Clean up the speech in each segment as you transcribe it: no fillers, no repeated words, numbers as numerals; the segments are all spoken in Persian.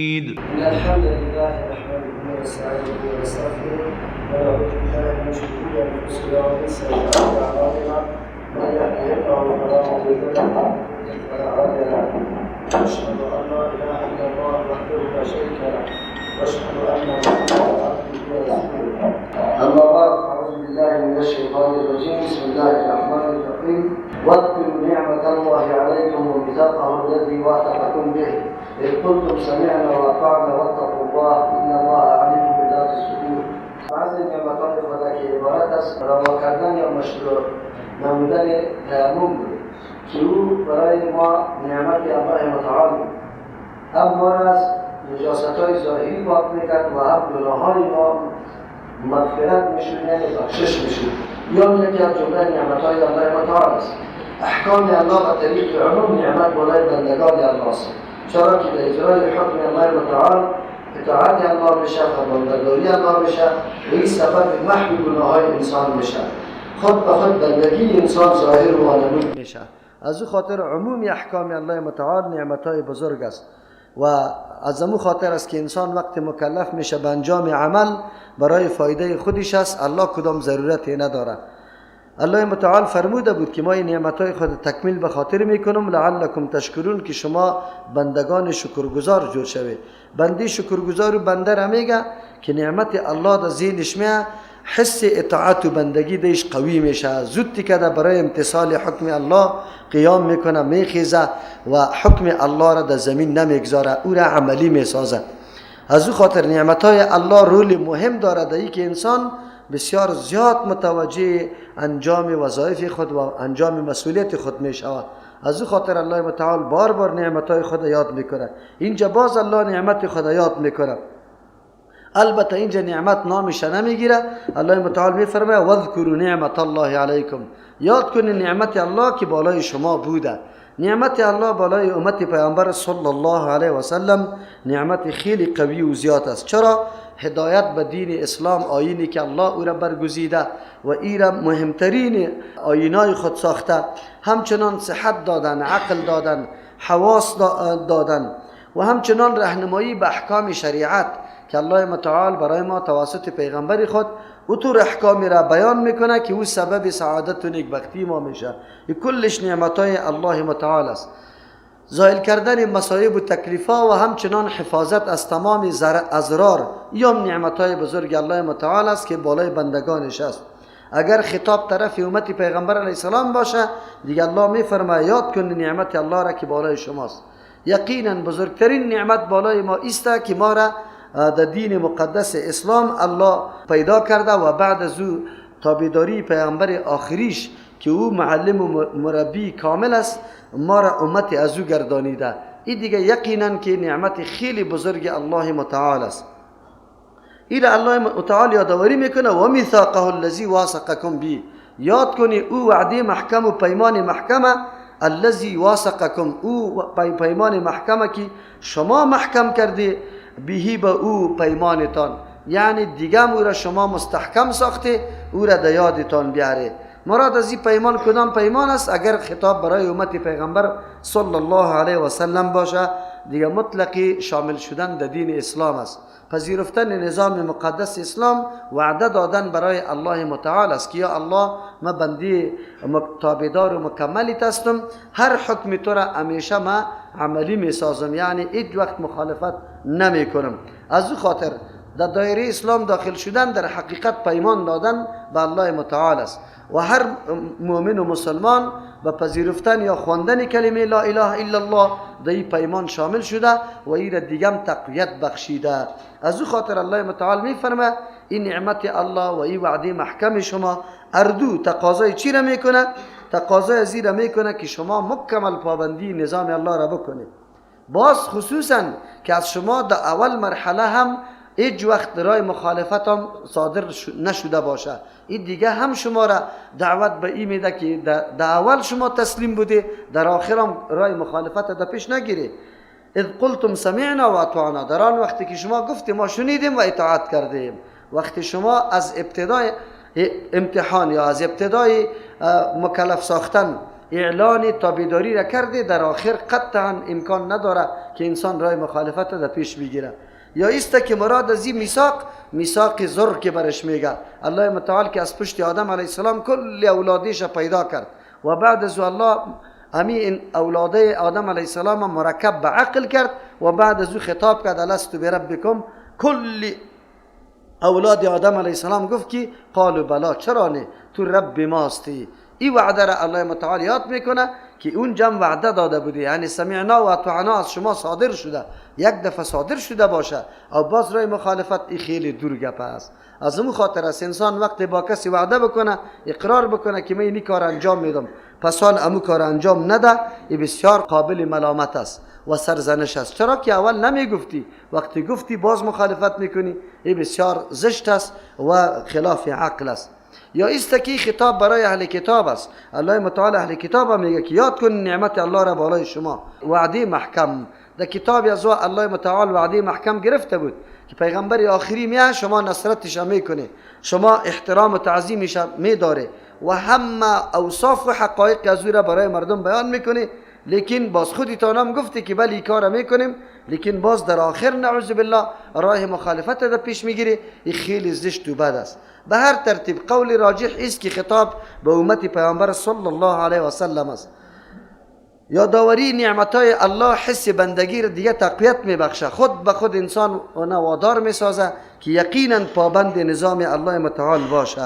إن الحمد لله نحمده ونستعينه ونستغفره ونعوذ بالله من شرور أنفسنا ومن سيئات أعمالنا، من يهده الله فلا مضل له ولا هادي له، وأشهد أن لا إله إلا الله وحده لا شريك له، وأشهد أن محمدا عبده ورسوله. أما بعد، أعوذ بالله من الشيطان الرجيم. بسم الله الرحمن الرحيم. واذكروا نعمة الله عليكم وميثاقه الذي واثقكم به إذ قلتم سمعنا وأطعنا واتقوا الله إن الله عليم بذات الصدور. بعض نعمت‌های خدا که عبارت از روا کردن یا مشروع نمودن تیمم بود که او برای ما نعمت الله متعال بود، هم ما را از نجاست‌های ظاهری پاک میکرد و هم گناه‌های ما مغفرت میشد، یعنی بخشش میشد. یا یکی از جمله نعمت‌های الله متعال است. احکام الله به طریق عموم نعمت بالای بندگان الله است، چرا که در اجرای حکم الله متعال اطاعت الله میشه، فرمانبرداری الله میشه و این سبب محو گناه‌های انسان میشه. خود به خود بندگی انسان ظاهر و وانمود میشه. از او خاطر عموم احکام الله متعال نعمت‌های بزرگ است و از امو خاطر است که انسان وقت مکلف میشه به انجام عمل برای فایده خودش است، الله کدام ضرورتی نداره. الله متعال فرموده بود که ما این نعمت‌های خود تکمیل به خاطر میکنم لعلکم تشکرون، که شما بندگان شکرگزار جور شوید. بنده شکرگزار و بنده را میگه که نعمت الله در ذهنش میه، حس اطاعت و بندگی دیش قوی میشه، زود که برای امتثال حکم الله قیام میکنه، میخیزه و حکم الله را در زمین نمیگذاره، او را عملی میسازه. از او خاطر نعمت‌های الله رول مهم داره در که انسان بسیار زیاد متوجه انجام وظایف خود و انجام مسئولیت خود می شود. از او خاطر الله متعال بار بار نعمت‌های خود یاد میکنه. اینجا باز الله نعمت خود یاد میکنه. البته اینجا نعمت نامش نمیگیره. الله متعال میفرماید واذکروا نعمت الله علیکم، یاد کنید نعمت الله که بالای شما بوده. نعمت الله بالای امت پیامبر صلی الله علیه و سلم نعمت خیلی قوی و زیاد است. چرا؟ هدایت به دین اسلام، آیینی که الله او را برگزیده و ای را مهمترین آیینای خود ساخته، همچنان صحت دادن، عقل دادن، حواس دادن و همچنان راهنمایی به احکام شریعت که الله متعال برای ما توسط پیغمبر خود او طور احکامی را بیان میکنه که او سبب سعادت و نیکبختی ما میشه. کلش نعمتای الله متعال است. زائل کردن مصائب و تکلیفها و همچنان حفاظت از تمام اضرار، یا نعمتای بزرگ الله متعال است که بالای بندگانش است. اگر خطاب طرف امت پیغمبر علیه السلام باشه دیگه الله میفرماید یاد کن نعمت الله را که بالای شماست. یقینا بزرگترین نعمت بالای ما است که ما را در دین مقدس اسلام الله پیدا کرده و بعد از او تابعداری پیغمبر آخریش که او معلم و مربی کامل است ما را امت از او گردانیده. این دیگه یقینا که نعمت خیلی بزرگ الله متعال است. این را الله متعال یادآوری میکنه و میثاقه الذی واثقکم به، یاد کنی او وعده محکم و پیمان محکمه، الذی واثقکم، او پیمان محکمه که شما محکم کردی بهی به او پیمانتان، یعنی دیگه او را شما مستحکم ساخته، او را در یادتان بیاره. مراد از این پیمان کدام پیمان است؟ اگر خطاب برای امت پیغمبر صلی الله علیه و سلم باشه دیگه مطلقی شامل شدن در دین اسلام است. پذیرفتن نظام مقدس اسلام وعده دادن برای الله متعال است که یا الله ما بندی تابعدار و مکملی هستم، هر حکم تو را همیشه ما عملی می سازم، یعنی هیچ وقت مخالفت نمی کنم. از او خاطر در دایره اسلام داخل شدن در حقیقت پیمان دادن به الله متعال است و هر مؤمن و مسلمان به پذیرفتن یا خواندن کلمه لا اله الا الله در این پیمان شامل شده و این را دیگه تقویت بخشیده. از او خاطر الله متعال میفرمه این نعمت الله و این وعده محکم شما اردو تقاضای چی را میکنه؟ تقاضای از این را میکنه که شما مکمل پابندی نظام الله را بکنید. باز خصوصا که از شما در اول مرحله هم هیچ وقت رای مخالفت هم صادر نشده باشه. این دیگه هم شما را دعوت به این میده که در اول شما تسلیم بوده، در آخر هم رای مخالفت در پیش نگیری. اذ قلتم سمعنا و اطعنا، در آن وقتی که شما گفتیم ما شنیدیم و اطاعت کردیم. وقتی شما از ابتدای امتحان یا از ابتدای مکلف ساختن اعلان تابعداری را کرده، در آخر قطعا امکان نداره که انسان راه مخالفت را در پیش بگیره. یا ایست که مراد از این میثاق، میثاق زر که برش میگه الله متعال که از پشت آدم علیه السلام کل اولادش پیدا کرد و بعد از الله همین اولاده آدم علیه السلام مرکب به عقل کرد و بعد از او خطاب کرد الست بربکم، کل اولاد آدم علیه السلام گفت که قالوا بلا، چرا نه، تو رب ماستی. این وعده را الله متعال یاد میکنه که اون جمع وعده داده بودی، یعنی سمعنا و اطعنا از شما صادر شده، یک دفعه صادر شده باشه او باز رای مخالفت، این خیلی دور گپ است. از اون خاطر است انسان وقتی با کسی وعده بکنه، اقرار بکنه که من این کار انجام میدم، پس آن امو کار انجام نده، این بسیار قابل ملامت است و سرزنش است. چرا که اول نمیگفتی، وقتی گفتی باز مخالفت میکنی، این بسیار زشت است و خلاف عقل است. یا است که خطاب برای اهل کتاب است. الله متعال اهل کتاب هم میگه که یاد کن نعمت الله را بالای شما، وعده محکم در کتاب از الله متعال وعده محکم گرفته بود که پیغمبر آخری میه، شما نصرتش میکنه، شما احترام و تعظیمش میداره و همه اوصاف و حقایق از او را برای مردم بیان میکنه، لیکن باز خودتان هم گفتی که بله این کار میکنیم، لیکن باز در آخر نعوذ بالله راه مخالفت را پیش میگیری، این خیلی زشت و بد است. به هر ترتیب قول راجح است که خطاب به امت پیامبر صلی الله علیه و سلم است. یادآوری نعمتهای الله حس بندگی را دیگه تقویت میبخشه، خود به خود انسان وادار میسازه که یقینا پابند نظام الله متعال باشه.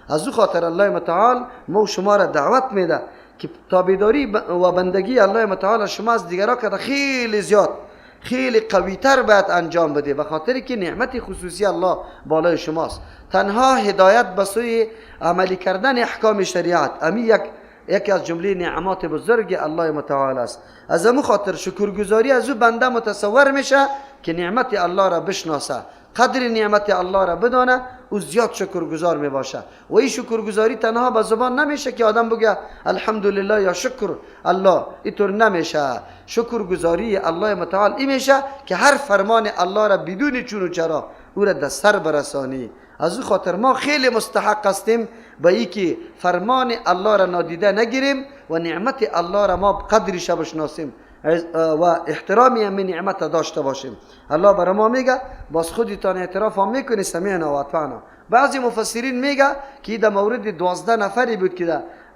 از او خاطر الله متعال ما شما را دعوت میده که تابعداری و بندگی الله متعال شما از دیگران که خیلی زیاد خیلی قویتر باید انجام بده، به خاطر که نعمت خصوصی الله بالای شماست. تنها هدایت به سوی عملی کردن احکام شریعت امی یکی از جمله نعمات بزرگ الله متعال است. از امو خاطر شکرگزاری از او بنده متصور میشه که نعمت الله را بشناسه، قدر نعمت الله را بدانه، او زیاد شکرگزار می باشه. و این شکرگزاری تنها به زبان نمیشه که آدم بگه الحمدلله یا شکر الله، اینطور نمیشه. شکرگزاری الله متعال این میشه که هر فرمان الله را بدون چون و چرا او را در سر برسانی. از او خاطر ما خیلی مستحق هستیم به ای که فرمان الله را نادیده نگیریم و نعمت الله را ما قدرش بشناسیم و احترامی همین نعمت داشته باشیم. الله برای ما میگه باز خودتان اعتراف هم میکنی سمعنا و اطعنا. بعضی مفسرین میگه که در مورد 12 نفری بود که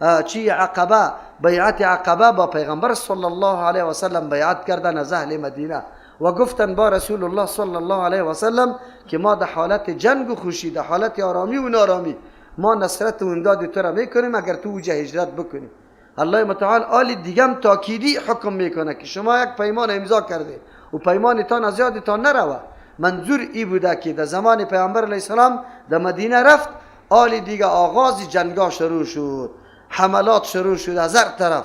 در چی عقبه، بیعت عقبه با پیغمبر صلی الله علیه و سلم بیعت کردن از اهل مدینه و گفتن با رسول الله صلی الله علیه و سلم که ما در حالت جنگ و خوشی، در حالت آرامی و نارامی، ما نصرت و امداد تو را میکنیم اگر تو اوج هجرت بکنی. الله متعال آل دیگم تاکیدی حکم میکنه که شما یک پیمان امضا کرده و پیمانتان از یادتان نروه. منظور ای بوده که در زمان پیامبر علیه السلام در مدینه رفت، آل دیگه آغاز جنگا شروع شد، حملات شروع شد از هر طرف.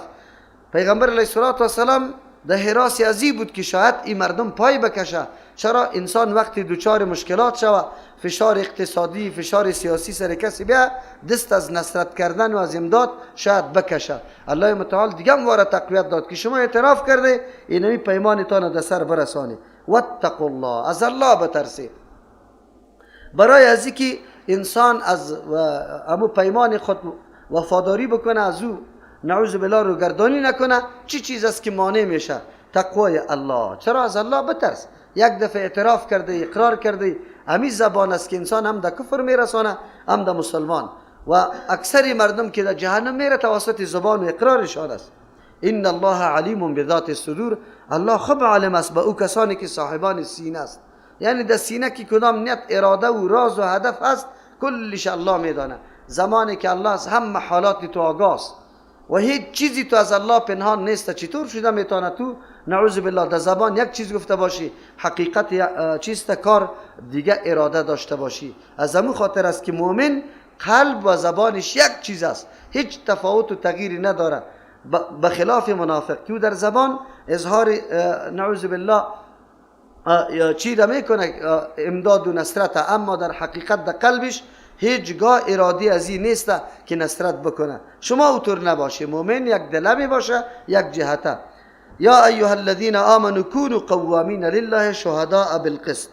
پیغمبر علیه السلام در حراس ازی بود که شاید این مردم پای بکشه. چرا انسان وقتی دچار مشکلات شوه، فشار اقتصادی، فشار سیاسی سر کسی بیا، دست از نصرت کردن و از امداد شاید بکشه. الله متعال دیگه هم واره تقویت داد که شما اعتراف کرده اینمی پیمانتان در سر برسانی. واتقوا الله، از الله بترسید. برای از اینکه انسان از امو پیمان خود وفاداری بکنه، از او نعوذ بالله رو گردانی نکنه، چی چیز است که مانع میشه؟ تقوای الله. چرا از الله بترس؟ یک دفعه اعتراف کرده، اقرار کرده، همی زبان است که انسان هم در کفر میرسانه هم در مسلمان. و اکثر مردم که در جهنم میره توسط زبان و اقرارشان است. ان الله علیم بذات الصدور، الله خوب عالم است به او کسانی که صاحبان سینه است. یعنی در سینه که کدام نیت، اراده و راز و هدف است، کلش الله میدانه. زمانی که الله از همه حالات تو آگاست و هیچ چیزی تو از الله پنهان نیست، چطور شده میتونه تو نعوذ بالله در زبان یک چیز گفته باشی، حقیقت چیست کار دیگه اراده داشته باشی؟ از همون خاطر است که مؤمن قلب و زبانش یک چیز است، هیچ تفاوت و تغییری نداره، بخلاف منافق که در زبان اظهار نعوذ بالله چی را میکنه، امداد و نصرت، اما در حقیقت در قلبش هیچگاه ارادی از این نیست که نصرت بکنه. شما اوتور نباشه، مؤمن یک دله می باشه، یک جهته. یا ایها الذین آمنوا کونوا قوامین لله شهداء بالقسط.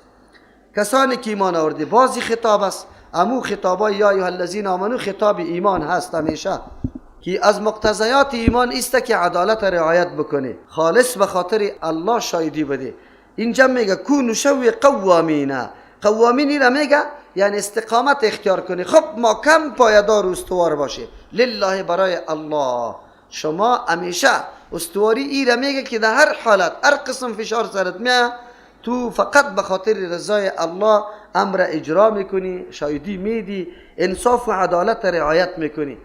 کسانی که ایمان آورده، بازی خطاب است. امو خطابای یا ایها الذین آمنوا خطاب ایمان هست همیشه، که از مقتضیات ایمان است که عدالت رعایت بکنه، خالص به خاطر الله شاهدی بده. اینجا میگه کونوا شوی قوامین. قوامین را میگه یعنی استقامت اختیار کنی. خب ما کم پایدار و استوار باشه لله، برای الله. شما همیشه استواری ای را میگه که در هر حالت هر قسم فشار سرت میاد، تو فقط به خاطر رضای الله امر اجرا میکنی، شاهدی میدی، انصاف و عدالت رعایت میکنی،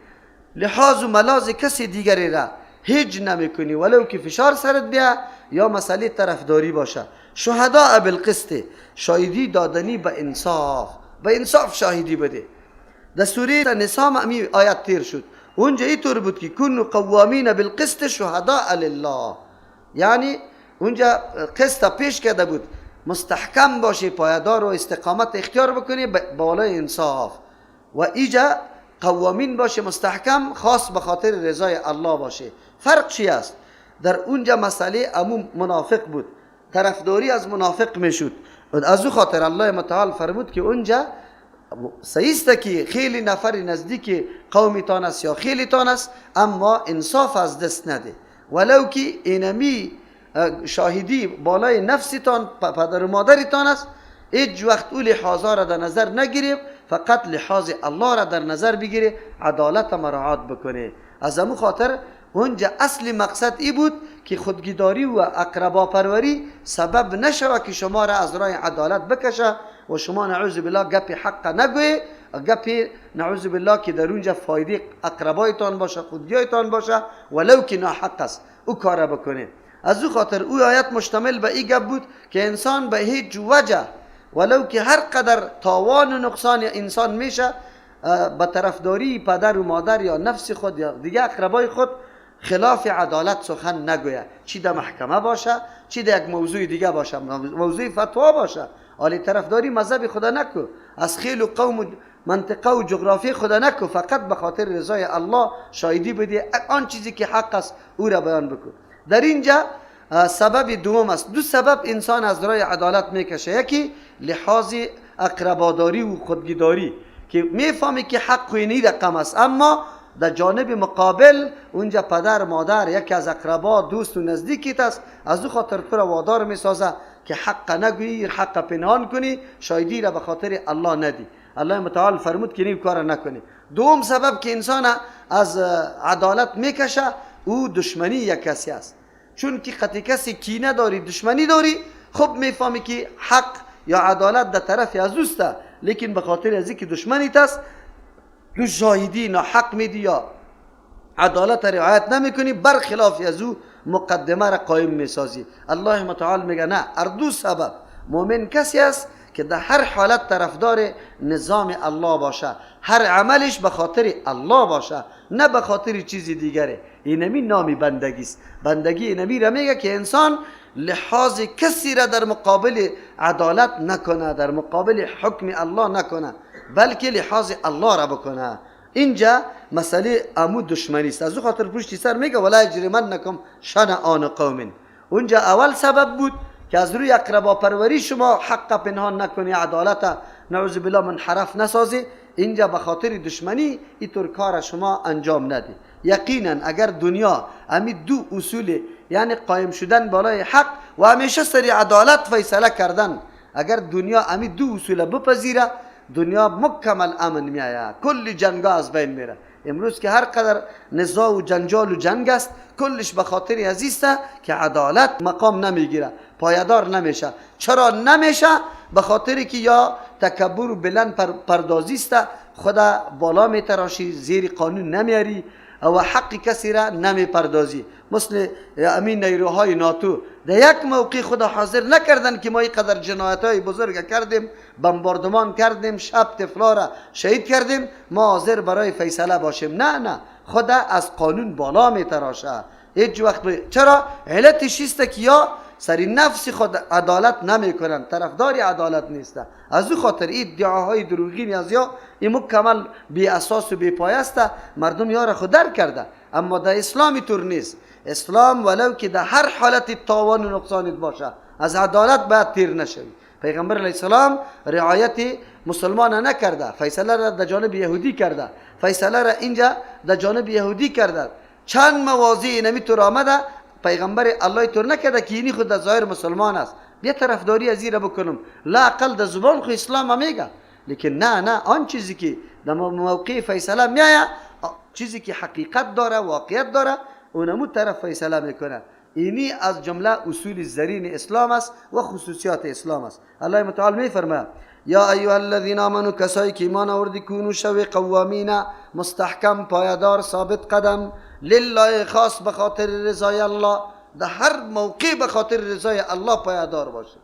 لحاظ و ملاز کسی دیگری را هیچ نمیکنی ولو که فشار سرت بیا یا مسئله طرفداری باشه. شهداء بالقسط، شاهدی دادنی به انصاف، به انصاف شاهدی بده. در سوره نساء امی آیت تیر شد، اونجا اینطور بود که کنوا قوامین بالقسط شهداء لله، یعنی اونجا قسط پیش کرده بود، مستحکم باشی، پایدار و استقامت اختیار بکنی بالای انصاف، و ایجا قوامین باشه مستحکم، خاص به خاطر رضای الله باشه. فرق چی است؟ در اونجا مسئله امو منافق بود، طرفداری از منافق میشد. از او خاطر الله متعال فرمود که اونجا صحیح است که خیلی نفر نزدیک قومیتان است یا خیلیتان است، اما انصاف از دست نده، ولو که اینمی شاهدی بالای نفستان پدر و مادرتان است، هیچ وقت او لحاظا را در نظر نگیریم، فقط لحاظ الله را در نظر بگیری، عدالت مراعات بکنه. از امو خاطر اونجا اصل مقصد ای بود که خودگیداری و اقربا پروری سبب نشوه که شما را از راه عدالت بکشه و شما نعوذ بالله گپ حق نگوی، گپ نعوذ بالله که در اونجا فایده اقربایتان باشه، خودگیایتان باشه، ولو که ناحق است او کار بکنه. از او خاطر او آیت مشتمل به این گپ بود که انسان به هیچ وجه ولو که هر قدر تاوان و نقصان انسان میشه به طرفداری پدر و مادر یا نفس خود یا دیگه اقربای خود خلاف عدالت سخن نگوید، چی در محکمه باشه، چی در یک موضوع دیگه باشه، موضوع فتوا باشه، حالی طرفداری مذهب خدا نکو، از خیل و قوم و منطقه و جغرافی خدا نکو، فقط به خاطر رضای الله شاهدی بده، آن چیزی که حق است او را بیان بکن. در اینجا سبب دوم است. دو سبب انسان از راه عدالت میکشه، یکی لحاظ اقرباداری و خودگیداری که میفهمی که حق اینی رقم است، اما در جانب مقابل اونجا پدر مادر یکی از اقربا دوست و نزدیکیت است، از او خاطر تو را وادار میسازه که حق نگویی، حق پنهان کنی، شاهدی را به خاطر الله ندی. الله متعال فرمود که این کار نکنی. دوم سبب که انسان از عدالت میکشه او دشمنی یک کسی است، چون که قطعی کسی کینه داری، دشمنی داری، خب میفهمی که حق یا عدالت در طرف از اوست، لیکن به خاطر از اینکه دشمنیت است تو شاهدی ناحق میدی یا عدالت رعایت نمیکنی، برخلاف از او مقدمه را قایم میسازی. الله متعال میگه نه، هر دو سبب مؤمن کسی است که در هر حالت طرفدار نظام الله باشه، هر عملش به خاطر الله باشه، نه به خاطر چیزی دیگره. اینمی نامی بندگی است. بندگی اینمی را میگه که انسان لحاظ کسی را در مقابل عدالت نکنه، در مقابل حکم الله نکنه، بلکه لحاظ الله را بکنه. اینجا مسئله امو دشمنی است. از او خاطر پشتی سر میگه ولا یجرمنکم شنآن قوم. اونجا اول سبب بود که از روی اقربا پروری شما حق پنهان نکنی، عدالت نعوذ بالله منحرف نسازی. اینجا به خاطر دشمنی اینطور کار شما انجام ندی. یقینا اگر دنیا امی دو اصول، یعنی قایم شدن بالای حق و همیشه سری عدالت فیصله کردن، اگر دنیا امی دو اصول بپذیره، دنیا مکمل امن میآید، کل جنگا از بین میره. امروز که هر قدر نزاع و جنجال و جنگ است، کلش به خاطر ازیست که عدالت مقام نمیگیره، پایدار نمیشه. چرا نمیشه؟ به خاطر که یا تکبر و بلند پردازی است، خدا بالا میتراشی، زیر قانون نمیاری و حق کسی را نمیپردازی. مثل امین نیروهای ناتو در یک موقع خدا حاضر نکردن که ما اینقدر جنایت های بزرگ کردیم، بمباردمان کردیم، شب طفلا را شهید کردیم، ما حاضر برای فیصله باشیم. نه نه، خدا از قانون بالا میتراشه هیچ وقت. چرا؟ علتش است که یا سری نفس خود عدالت نمیکنن، طرفدار عدالت نیست. از او خاطر این ادعاهای دروغین از یا این مکمل بی اساس و بی پایه است، مردم یار خود درک کرده. اما در اسلام طور نیست. اسلام ولو که در هر حالت تاوان و نقصانیت باشه، از عدالت باید تیر نشوی. پیغمبر علیه السلام رعایت مسلمان نکرده، فیصله را در جانب یهودی کرده، فیصله را اینجا در جانب یهودی کرده. چند مواضع نمی طور آمده پیغمبر الله طور نکرده که اینی خود در ظاهر مسلمان است، بیا طرفداری از این را بکنم، لا اقل در زبان خو اسلام میگه، لیکن نه نه، آن چیزی که در موقع فیصله میآید، چیزی که حقیقت داره، واقعیت داره، اونمو طرف فیصله میکنه. اینی از جمله اصول زرین اسلام است و خصوصیات اسلام است. الله متعال میفرماید یا ایها الذین آمنوا، کسایی که ایمان آوردی، کونوا شوی قوامین، مستحکم، پایدار، ثابت قدم، لله، خاص به خاطر رضای الله. در هر موقع به خاطر رضای الله پایدار باشه،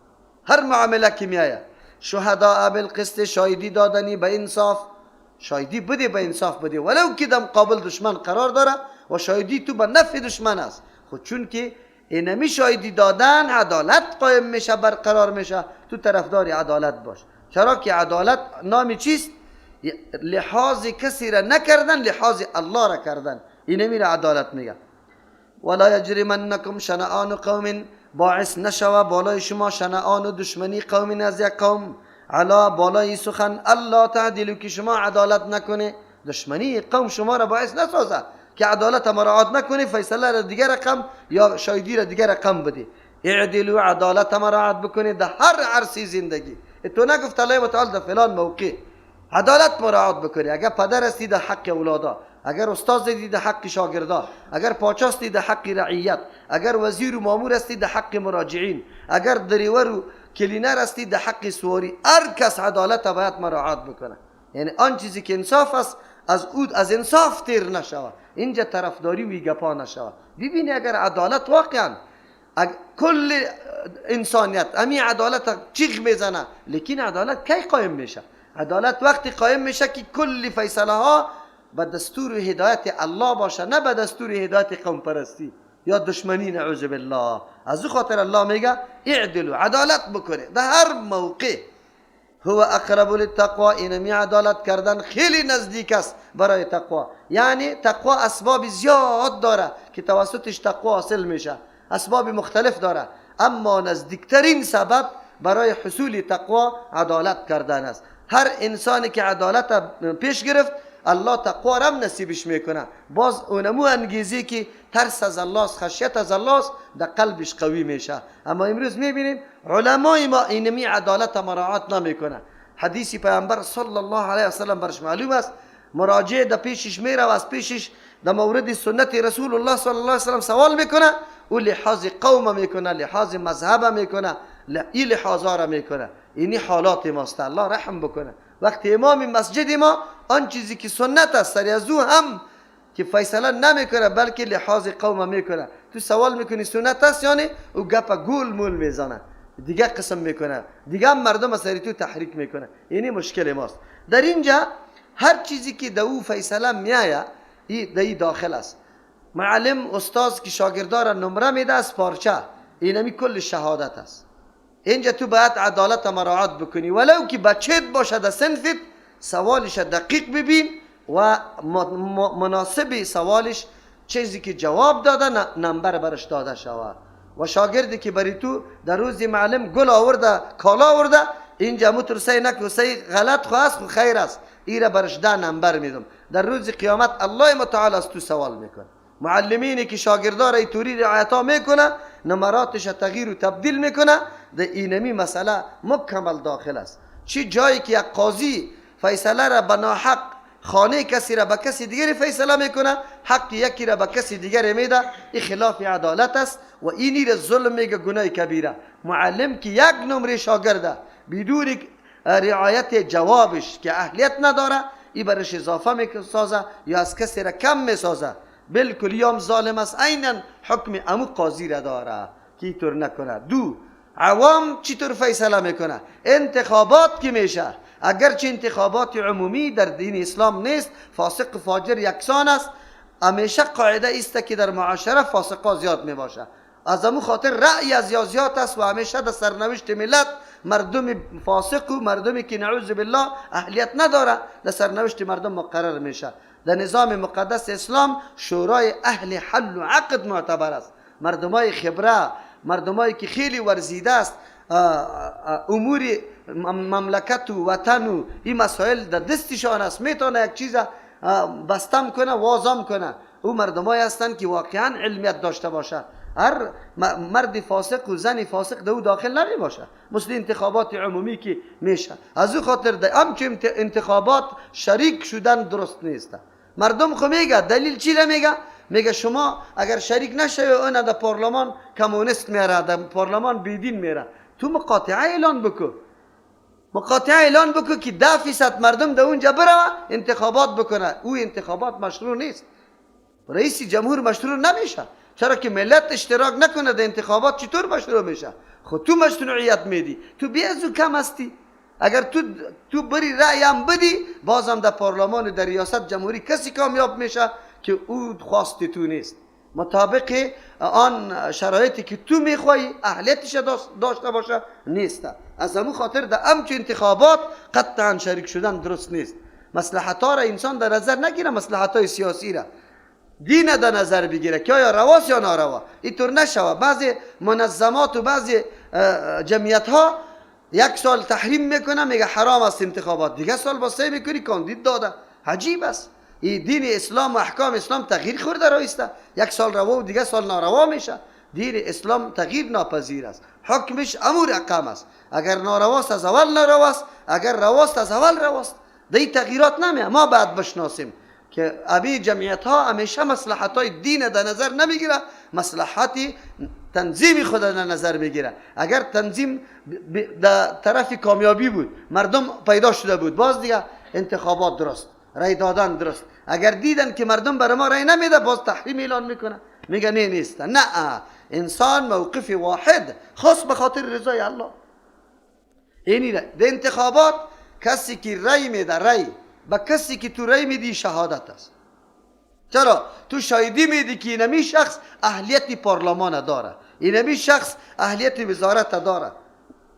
هر معامله که میآید. شهداء بالقسط، شاهدی دادنی به انصاف، شاهدی بده به انصاف بده، ولو که در مقابل دشمن قرار داره و شاهدی تو به نفع دشمن است. خود چون که اینمی شاهدی دادن عدالت قایم میشه، برقرار میشه، تو طرفدار عدالت باش. چرا که عدالت نام چیست؟ لحاظ کسی را نکردن، لحاظ الله را کردن، اینمی را عدالت میگه. ولا یجرمنکم شنآن قوم، باعث نشوه بالای شما شنآن و دشمنی قوم از یک قوم، علا بالای سخن الله تعدلو، که شما عدالت نکنه. دشمنی قوم شما را باعث نسازه که عدالت مراعات نکنه، فیصله را دیگر رقم یا شاهدی را دیگر رقم بده. اعدلوا، عدالت مراعات بکنه در هر عرصه زندگی. تو نگفت الله متعال در فلان موقع عدالت مراعات بکنی. اگر پدر هستی در حق اولادا، اگر استاد هستی در حق شاگردا، اگر پاچا هستی در حق رعیت، اگر وزیر و مامور هستی در حق مراجعین، اگر دریور و کلینر هستی در حق سواری، هر کس عدالت باید مراعات بکنه. یعنی آن چیزی که انصاف است از او از انصاف تیر نشود، اینجا طرفداری و گپا نشود. ببینی اگر عدالت واقعا کل انسانیت امی عدالت چیغ میزنه، لیکن عدالت کی قایم میشه؟ عدالت وقتی قایم میشه که کل فیصله ها به دستور هدایت الله باشه، نه به دستور هدایت قوم پرستی یا دشمنی، نعوذ بالله. از او خاطر الله میگه اعدلوا، عدالت بکنه در هر موقع. هو اقرب للتقوا، اینمی عدالت کردن خیلی نزدیک است برای تقوا. یعنی تقوا اسباب زیاد داره که توسطش تقوا حاصل میشه، اسباب مختلف داره، اما نزدیکترین سبب برای حصول تقوا عدالت کردن است. هر انسانی که عدالت پیش گرفت، الله تقوا را هم نصیبش میکنه. باز اونمو انگیزی که ترس از الله است، خشیت از الله است، در قلبش قوی میشه. اما امروز میبینیم علمای ما اینمی عدالت مراعات نمیکنه. حدیث پیامبر صلی الله علیه وسلم برش معلوم است، مراجع در پیشش میره و از پیشش در مورد سنت رسول الله صلی الله علیه وسلم سوال میکنه، او لحاظ قوم میکنه، لحاظ مذهب میکنه، این لحاظا را میکنه. اینی حالات ماست. الله رحم بکنه. وقتی امام مسجد ما آن چیزی که سنت است سری از او هم که فیصله نمیکنه، بلکه لحاظ قوم میکنه. تو سوال میکنی سنت است، یعنی او گپ گول مول میزنه، دیگه قسم میکنه، دیگه هم مردم سری تو تحریک میکنه. اینی مشکل ماست. در اینجا هر چیزی که در او فیصله میآید ای در ای داخل است. معلم استاد که شاگردا را نمره میده از پارچه، اینمی کل شهادت است. اینجا تو باید عدالت مراعات بکنی، ولو که بچهت باشه در صنفت، سوالش دقیق ببین و مناسب سوالش چیزی که جواب داده نمبر برش داده شود. و شاگردی که بری تو در روز معلم گل آورده، کالا آورده، اینجا موتور سی نکو، سی غلط خو است خو خیر است، ایره برش 10 نمبر میدم. در روز قیامت الله متعال از تو سوال میکنه. معلمینی که شاگردا را اینطوری رعایت میکنه، نمراتش تغییر و تبدیل میکنه، در اینمی مسئله مکمل داخل است. چی جایی که یک قاضی فیصله را به ناحق خانه کسی را به کسی دیگری فیصله میکنه، حق یکی را به کسی دیگری میده، این خلاف عدالت است و اینی را ظلم میگه، گناه کبیره. معلم که یک نمره شاگرده بدون رعایت جوابش که اهلیت نداره، ای برش اضافه میسازه یا از کسی را کم میسازه، بالکل یام ظالم است، عینا حکم امو قاضی را داره که اینطور نکنه. دو، عوام چطور فیصله میکنه؟ انتخابات که میشه، اگرچه انتخابات عمومی در دین اسلام نیست، فاسق و فاجر یکسان است، همیشه قاعده است که در معاشره فاسقا زیاد میباشه. از امو خاطر رأی از زیاد است و همیشه در سرنوشت ملت مردم فاسق و مردمی که نعوذ بالله اهلیت نداره در سرنوشت مردم مقرر میشه. در نظام مقدس اسلام شورای اهل حل و عقد معتبر است. مردمای خبره، مردمایی که خیلی ورزیده است، امور مملکت و وطن و این مسائل در دستشان است، میتونه یک چیز بستم کنه، وازم کنه. او مردمایی هستند که واقعا علمیت داشته باشه. هر مرد فاسق و زن فاسق در او داخل نمی باشه، مثل انتخابات عمومی که میشه. از او خاطر در همچون انتخابات شریک شدن درست نیست. مردم خو میگه، دلیل چی را میگه؟ میگه شما اگر شریک نشوی اون در پارلمان کمونیست میره، در پارلمان بیدین میره. تو مقاطعه اعلان بکو، مقاطعه اعلان بکو که 10% مردم در اونجا بره انتخابات بکنه. او انتخابات مشروع نیست، رئیس جمهور مشروع نمیشه. چرا که ملت اشتراک نکنه در انتخابات چطور مشروع میشه؟ خب تو مشروعیت میدی، تو بی از او کم هستی. اگر تو بری رأی هم بدی، بازم در پارلمان در ریاست جمهوری کسی کامیاب میشه که او خواست تو نیست، مطابق آن شرایطی که تو میخوای اهلیتش داشته باشه نیست. از همون خاطر در همچون انتخابات قطعا شریک شدن درست نیست. مصلحت ها را انسان در نظر نگیره، مصلحت های سیاسی را، دین در نظر بگیره که آیا رواست یا ناروا. اینطور نشوه. بعضی منظمات و بعضی جمعیت ها یک سال تحریم میکنه، میگه حرام است انتخابات، دیگه سال با سه میکنی کاندید داده. عجیب است. این دین اسلام و احکام اسلام تغییر خورده رایسته، یک سال روا و دیگه سال ناروا میشه. دین اسلام تغییر ناپذیر است، حکمش امور اقام است. اگر نارواست از اول نارواست، اگر رواست از اول رواست. دی تغییرات نمیه. ما بعد بشناسیم که ابی جمعیت ها همیشه مصلحت های دین در نظر نمیگیره، مصلحت تنظیم خود در نظر میگیره. اگر تنظیم در طرف کامیابی بود، مردم پیدا شده بود، باز دیگه انتخابات درست، رای دادن درست. اگر دیدن که مردم برای ما رای نمیده، باز تحریم اعلان میکنه، میگه نه نیست. نه، انسان موقف واحد خاص به خاطر رضای الله. اینی در انتخابات کسی که رای میده، رای به کسی که تو رای میدی شهادت است. چرا؟ تو شاهدی میدی که اینمی شخص اهلیت پارلمان داره، اینمی شخص اهلیت وزارت داره،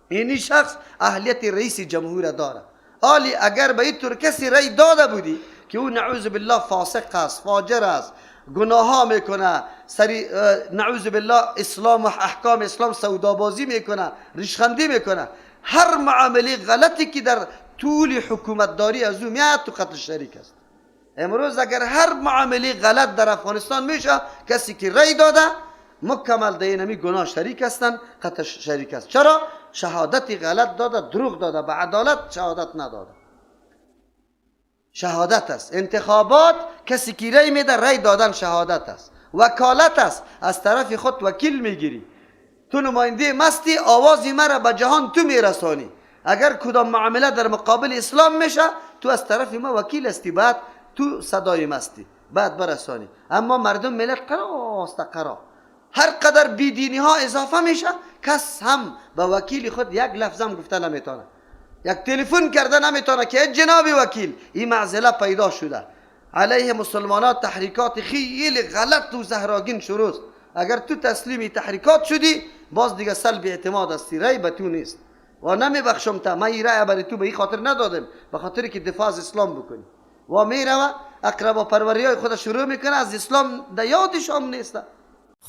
اینی شخص اهلیت رئیس جمهور داره. آلی اگر به این طور کسی رای داده بودی که او نعوذ بالله فاسق است، فاجر است، گناه ها میکنه، سری نعوذ بالله اسلام و احکام اسلام سودابازی میکنه، ریشخندی میکنه، هر معامله غلطی که در طول حکومتداری از او میاد تو قتل شریک است. امروز اگر هر معامله غلط در افغانستان میشه، کسی که رای داده مکمل در اینمی گناه شریک هستند، قتل شریک است. چرا؟ شهادت غلط داده، دروغ داده، به عدالت شهادت نداده. شهادت است. انتخابات کسی که رای میده، رای دادن شهادت است، وکالت است. از طرف خود وکیل میگیری، تو نماینده مستی، آواز مرا به جهان تو میرسانی. اگر کدام معامله در مقابل اسلام میشه، تو از طرف ما وکیل هستی، بعد تو صدای مستی، بعد برسانی. اما مردم ملت قراست قرا، هر قدر بیدینی ها اضافه میشه، کس هم به وکیل خود یک لفظ هم گفته نمیتونه، یک تلفن کرده نمیتونه که جناب وکیل این معضله پیدا شده. علیه مسلمانات تحریکات خیلی غلط و زهراگین شروع است. اگر تو تسلیمی تحریکات شدی، باز دیگه سلب اعتماد هستی، رای به تو نیست و نمیبخشم تا من این رای برای تو به این خاطر ندادم، به خاطر که دفاع از اسلام بکنی. و میروه اقربا پروری های خود شروع میکنه، از اسلام در یادش هم نیست.